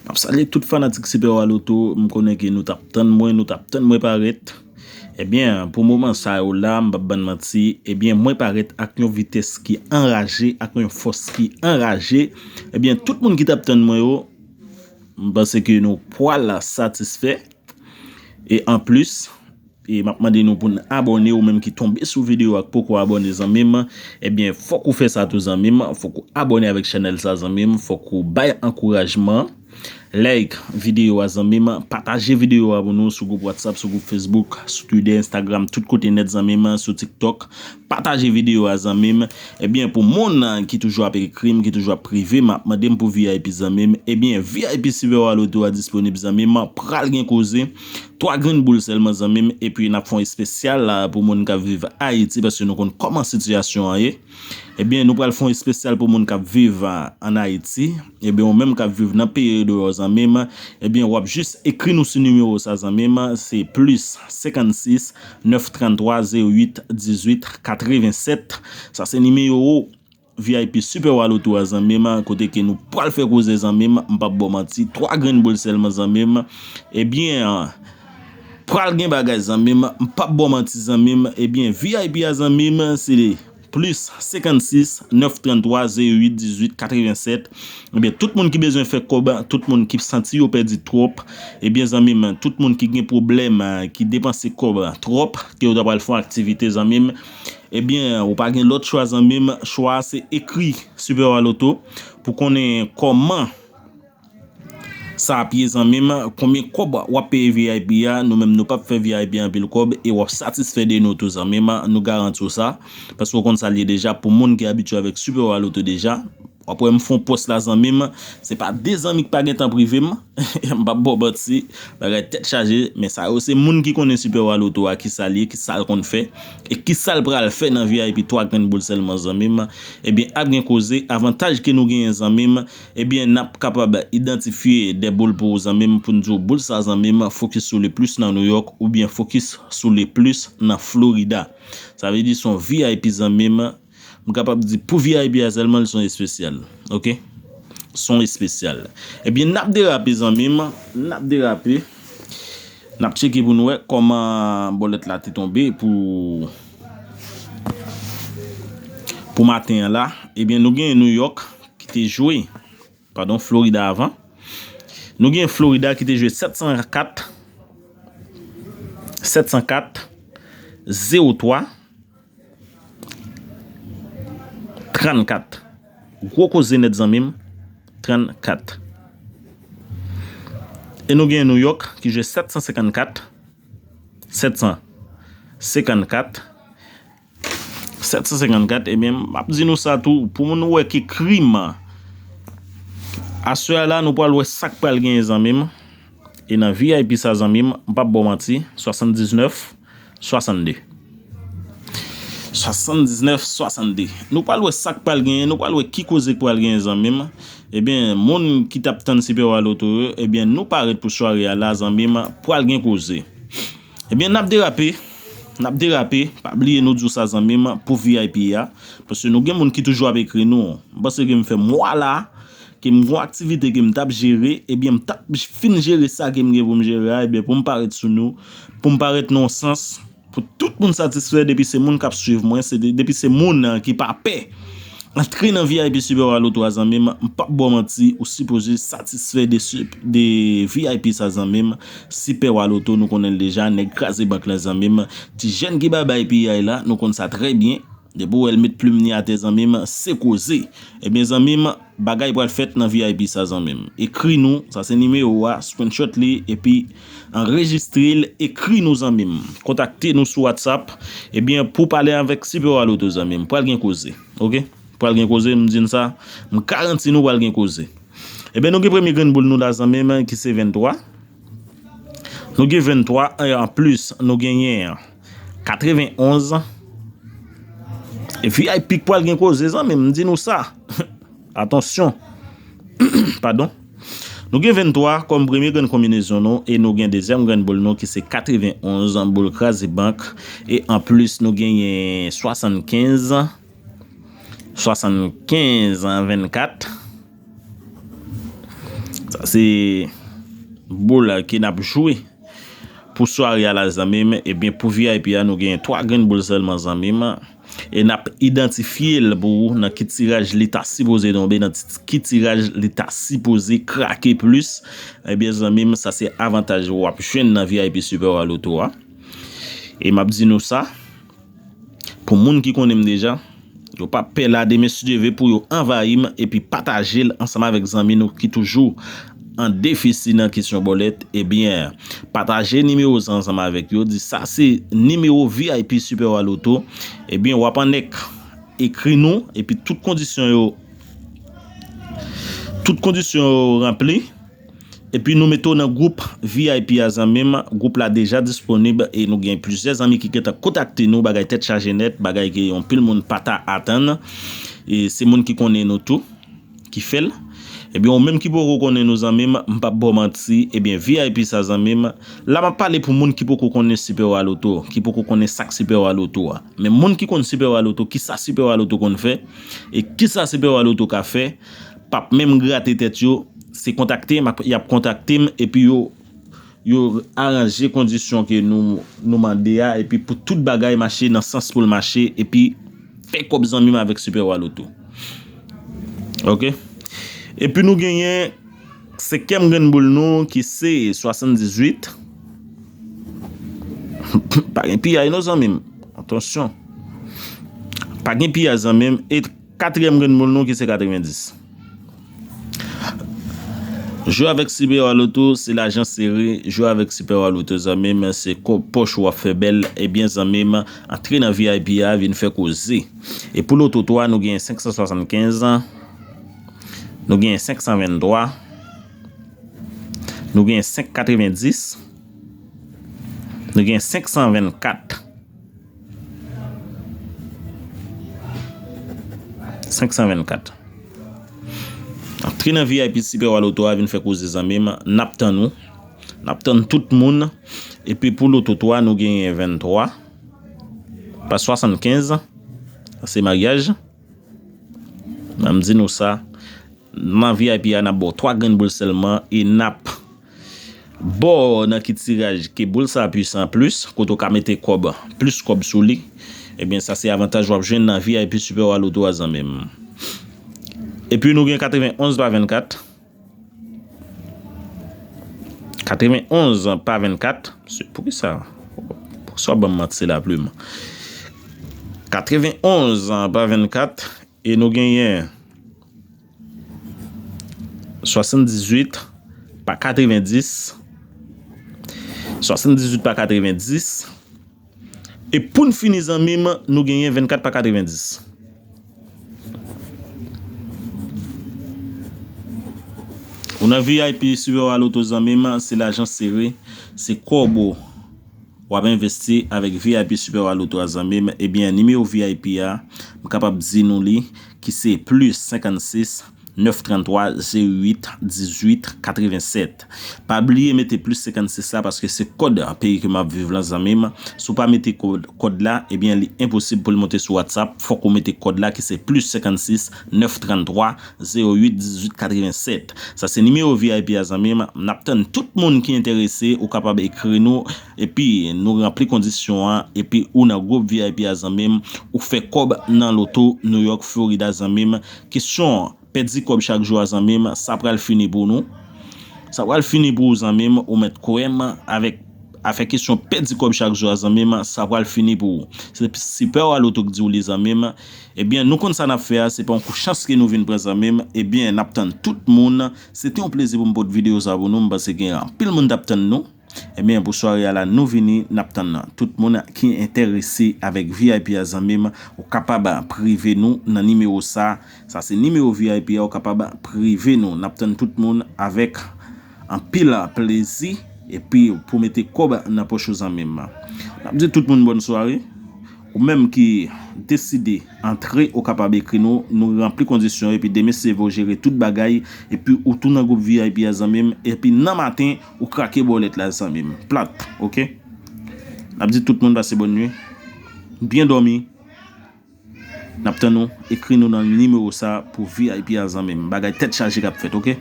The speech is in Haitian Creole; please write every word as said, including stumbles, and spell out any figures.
M ap salye tout fanatik Super Wa Loto, m konnen ke nou t ap tann mwen, nou t ap tann mwen parèt. Ebyen, pou moman sa yo la, m p ap bann manti, ebyen, mwen parèt ak yon vitès ki anraje, ak yon fòs ki anraje. Ebyen, tout moun ki t ap tann mwen yo, m panse ke nou pral satisfè. E anplis, e m ap mande nou pou n abòne, ou menm ki tonbe sou videyo a k poko abòne, zanmi m, ebyen, fòk ou fè sa tou, zanmi m. Fòk ou abòne avèk chanèl sa, zanmi m. Fòk ou bay ankourajman. Like videyo a, zanmi m. Pataje videyo a pou nou sou gwoup WhatsApp, sou gwoup Facebook, sou Twitter, Instagram, tout kote nèt, zanmi m, sou TikTok. Pataje videyo a, zanmi m. Ebyen, pou moun, ah, ki toujou ap ekri m, ki toujou ap prive m, ap mande m pou V I P, zanmi m, ebyen, V I P Super Wa Loto a disponib, zanmi m. Pral gen koze. Twa grenn boul sèlman, zanmi m. Epi n ap fè yon espesyal, ah, pou moun k ap viv Ayiti, paske nou konn kòman sitiyasyon an ye. Ebyen, nou pral fè yon espesyal pou moun k ap viv, ah, ann Ayiti. Ebyen, ou menm k ap viv nan peyi deyò, zanmi m, ebyen, w ap jis ekri nou sou nimewo sa, zanmi m. Se plis senkannsis, nèf tranntwa, zewo uit, dizuit, katrevennsèt. Sa se nimewo V I P Super Wa Loto a, zanmi m, kote ke nou pral fè koze, zanmi m. M p ap ba w manti, twa grenn boul sèlman, zanmi m. Ebyen, pral gen bagay, zanmi m. M p ap ba w manti, zanmi m. Ebyen, V I P a, zanmi m, se plis senkannsis, nèf tranntwa, zewo uit, dizuit, katrevennsèt. Ebyen, tout moun ki bezwen fè kòb, tout moun ki santi yo pèdi twòp, ebyen, zanmi m, tout moun ki gen pwoblèm, ki depanse kòb twòp, ke yo ta pral fè yon aktivite, zanmi m, ebyen, ou pa gen lòt chwa, zanmi m. Chwa a se ekri Super Wa Loto pou konnen kòman sa ap ye, zanmi m. Konbyen kòb w ap peye V I P a? Nou menm, nou p ap fè V I P anpil kòb e w ap satisfè de nou tou, zanmi m. Nou garanti w sa. Paske w konn sa l ye deja. Pou moun ki abitye avèk Super Wa Loto deja, w ap wè m fè yon pòs la, zanmi m. Se pa de zanmi ki pa gentan prive m. M p ap ba w manti. Bagay tèt chaje. Men sa yo, se moun ki konnen Super Wa Loto a, ki sa l ye, ki sa l konn fè, e ki sa l pral fè nan V I P twa grenn boul sèlman, zanmi m. Ebyen, ap gen koze. Avantaj ke nou genyen, zanmi m, ebyen, n ap kapab idantifye de boul pou ou, zanmi m, pou n di w boul sa, zanmi m, fokis sou le plis nan New York, oubyen fokis sou le plis nan Florida. Sa vle di se yon V I P, zanmi m. M kapab di pou V I P a sèlman, li se yon espesyal. Oke? Se yon espesyal. Ebyen, n ap derape, zanmi m. N ap derape. N ap tcheke pou nou wè kòman bòlèt la te tonbe pou, pou maten an la. Ebyen, nou gen New York ki te jwe, padon, Florida avan. Nou gen Florida ki te jwe sèt san kat, sèt san kat, zewo twa, trannkat. Gwo koze nèt, zanmi m, trannkat. E nou gen New York ki jwe sèt san senkannkat, sèt san senkannkat, sèt san senkannkat, ebyen, m ap di nou sa tou, pou moun wè ki krim. Aswè a la, nou pral wè sa k pral genyen, zanmi m. E nan V I P sa, zanmi m, m p ap ba w manti, swasanndiznèf, swasannde. Swasanndiznèf, swasannde. Nou pral wè sa k pral genyen, nou pral wè ki koze k pral genyen, zanmi m. Ebyen, moun ki t ap tann Super Wa Loto yo, ebyen, nou parèt pou sware a la, zanmi m, pral gen koze. Ebyen, n ap derape, n ap derape, pa bliye nou di w sa, zanmi m, pou V I P a, paske nou gen moun ki toujou ap ekri nou. M panse ke m fè mwa la, ke m gon aktivite ke m t ap jere, ebyen, m t ap fin jere sa ke m gen pou m jere a, ebyen, pou m parèt sou nou, pou m parèt nan yon sans, pou tout moun satisfè, depi se moun k ap swiv mwen, se de-, depi se moun, eh, ki pa pè antre nan V I P Super Wa Loto a, zanmi m, m p ap ba w manti, ou sipoze satisfè de, de V I P sa, zanmi m. Super Wa Loto, nou konnen l deja, nèg kraze bank lan, zanmi m. Ti jèn ki bay bay piyay la, nou konn sa trè byen. Depi w wè l met plim ni atè, zanmi m, se koze. Ebyen, zanmi m, bagay pral fèt nan V I P sa, zanmi m. Ekri nou, sa se nimewo a, screenshot li, epi anrejistre l, ekri nou, zanmi m. Kontakte nou sou WhatsApp, ebyen, pou pale avèk Super Wa Loto, zanmi m. Pral gen koze, oke? Pral gen koze, m di n sa, m garanti nou pral gen koze. Ebyen, nou gen premye grenn boul nou la, zanmi m, ki se venntwa. Nou gen venntwa, e anplis, nou genyen katrevenonz. V I P k pral gen koze, zanmi m, m di nou sa. Atansyon. Padon. Nou gen venntwa kòm premye grenn konbinezon nou, e nou gen dezyèm grenn boul nou ki se katrevenonz, boul kraze bank, e anplis nou genyen swasannkenz, swasannkenz vennkat. Sa se boul ke n ap jwe pou sware a la, zanmi m. Ebyen, pou V I P a, nou gen twa grenn boul sèlman, zanmi m. E n ap idantifye l pou ou nan ki tiraj li ta sipoze tonbe, nan ti- ki tiraj li ta sipoze krake plis. Ebyen, zanmi m, sa se avantaj w ap jwenn nan V I P Super Wa Loto a. E m ap di nou sa, pou moun ki konnen m deja, yo p ap pè la demen, si Dye vle, pou yo anvayi m epi pataje l ansanm avèk zanmi nou ki toujou an defisi nan kesyon bòlèt. Ebyen, pataje nimewo sa ansanm avèk yo. Di sa se nimewo V I P Super Wa Loto. Ebyen, w ap annèk ekri nou epi tout kondisyon yo, tout kondisyon yo ranpli. Epi nou mete w nan gwoup V I P a, zanmi m. Gwoup la deja disponib e nou gen plizyè zanmi ki gentan kontakte nou. Bagay tèt chaje nèt, bagay ke yon pil moun pa ta atann. E se moun ki konnen nou tou ki fè l. Ebyen, ou menm ki poko konnen nou, zanmi m, m p ap ba w manti. Ebyen, V I P sa, zanmi m, la m ap pale pou moun ki poko konnen Super Wa Loto, ki poko konnen sa k Super Wa Loto a. Men moun ki konn Super Wa Loto, ki sa Super Wa Loto konn fè, e ki sa Super Wa Loto ka fè, p ap menm grate tèt yo, se kontakte m, y ap kontakte m, epi yo, yo aranje kondisyon ke nou, nou mande a, epi pou tout bagay mache nan sans pou l mache, epi fè kòb, zanmi m, avèk Super Wa Loto. Oke? Epi nou genyen senkyèm grenn boul nou ki se swasanndizuit. Pa gen piyay non, zanmi m. Atansyon. Pa gen piyay, zanmi m. E katriyèm grenn boul nou ki se katrevendis. Jwe avèk Super Wa Loto, se lajan sere. Jwe avèk Super Wa Loto, zanmi m, se kòb pòch ou ap fè bèl. Ebyen, zanmi m, antre nan V I P a, vin fè koze. E pou Loto twa, nou gen senk san swasannkenz, nou gen senk san venntwa, nou gen senk katrevendis, nou gen senk san vennkat. Senk san vennkat. Antre nan V I P Super Wa Loto a, vin fè koze, zanmi m. N ap tann ou. N ap tann tout moun. Epi pou Loto twa, nou genyen venntwa pa swasannkenz. Sa se maryaj. Ban m di nou sa. Nan V I P a, n ap ba w twa grenn boul sèlman e n ap ba w nan ki tiraj ke boul sa pwisan plis, kote w ka mete kòb, plis kòb sou li. Ebyen, sa se avantaj w ap jwenn nan V I P Super Wa Loto a, zanmi m. Epi nou gen katrevenonz pa vennkat. Katrevenonz pa vennkat. Poukisa? Poukisa w ap ban m manti laplim? Katrevenonz pa vennkat. E nou genyen swasanndizuit pa katrevendis. Swasanndizuit pa katrevendis. E pou n fini, zanmi m, nou genyen vennkat pa katrevendis. Ou nan V I P Super Wa Loto, zanmi m, se lajan sere, se kòb ou w ap envesti avèk V I P Super Wa Loto a, zanmi m. Ebyen, nimewo V I P a, m kapab di nou li, ki se plis senkannsis, nèf tranntwa, zewo uit, dizuit, katrevensèt. Pa bliye mete plis senkannsis la, paske se kòd peyi ke m ap viv lan, zanmi m. Si w pa mete kòd, kòd la, ebyen, li enposib pou l monte sou WhatsApp. Fòk ou mete kòd la, ki se plis senkannsis, nèf tranntwa, zewo uit, dizuit, katrevensèt. Sa se nimewo V I P a, zanmi m. N ap tann tout moun ki enterese. Ou kapab ekri nou, epi nou ranpli kondisyon an, epi ou nan gwoup V I P a, zanmi m. Ou fè kòb nan loto New York, Florida, zanmi m. Kesyon pèdi kòb chak jou a, zanmi m, sa pral fini pou nou. Sa pral fini pou ou, zanmi m, ou mèt kwè m, avèk afè kesyon pèdi kòb chak jou a, zanmi m, sa pral fini pou ou. Se Super Wa Loto k di w li, zanmi m. Ebyen, nou konn sa n ap fè a, se pa yon kou chans ke nou vin pran, zanmi m. Ebyen, n ap tann tout moun. Se te yon plezi pou m pote videyo sa pou nou. M panse gen anpil moun t ap tann nou. Ebyen, pou sware a la, nou vini, n ap tann tout moun ki enterese avèk V I P a, zanmi m. Ou kapab prive nou nan nimewo sa. Sa se nimewo V I P a, ou kapab prive nou. N ap tann tout moun avèk anpil plezi epi pou mete kòb nan pòch ou, zanmi m. N ap di tout moun bòn sware. Ou menm ki deside antre, ou kapab ekri nou, nou ranpli kondisyon, epi demen se vre w jere tout bagay, epi ou tou nan gwoup V I P a, zanmi m, epi nan maten, ou krake bòlèt la, zanmi m. Plat, oke? N ap di tout moun pase bòn nwi, byen dòmi. N ap tann ou, ekri nou nan nimewo sa pou V I P a, zanmi m. Bagay tèt chaje k ap fèt, oke?